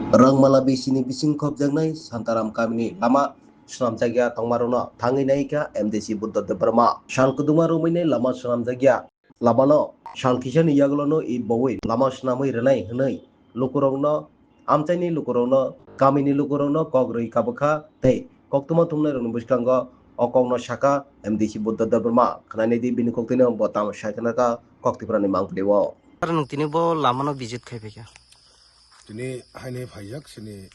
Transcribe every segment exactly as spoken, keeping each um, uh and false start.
Rangmala bisini bising khopjaknai Santaram kamini lama swnamjakya tongmarokno thangwi naikha M D C Buddha Debbarma. Sal kwdwma romwini lama swnamjakya. Lamano sal kisani yagulono i bowi lama swnamwi rwnai hwnwi lukurokno, amchaini lukurokno, kamini lukurokno kok rwi kabwkha tei koktwma thumnairokni bwskango o kokno sakha M D C Buddha Debbarma. Khwnainai di bini koktwino bo tamo sai khna kha kok Tipra ni mangpili o. Sir, nwng tini bo lamano visit khai phaikha? Tini haini phaijak sini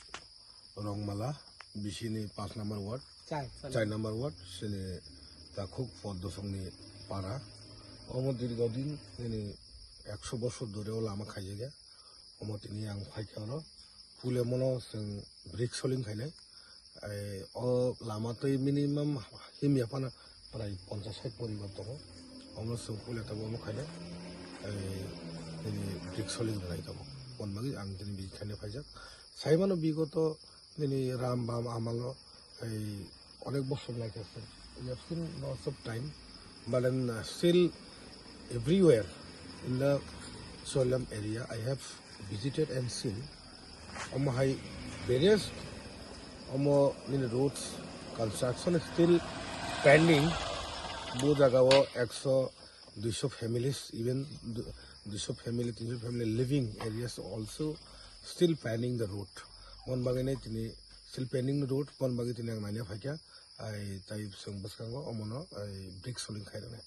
Rongmala, bisini pash number ward, char, char number ward, sini Takhuk Poddosongni para. Omo dirgodin nini ekso bosor dhore o lama khaijak ya. Omo tini ang phaikha oro. Pule mono chwng brick soling khainai. Ai, o lama twi minimum himya phano prai ponchash sait poribar tongo. Omo chwng puila tabuk omo khainai, ai, nini brick soling rwnai tabuk. Oboni bagwi ang tini bini khaina phaijak. Saimano bigoto nini ram bam amalo, ai, onek bosor naikha se. We have seen lots of time, but then, uh, still everywhere in the Soilam area I have visited and seen. Omo hai various omo nini roads construction is still pending. Bo jaga o ekso, duiso families, even du-, duiso family, tinso family living areas also still pending the road. Mon bagwi nai tini still pending the road, mon bagwi tini ang naina phaikha, ai tai chwng bwskango omono ai brick soling khairoknai.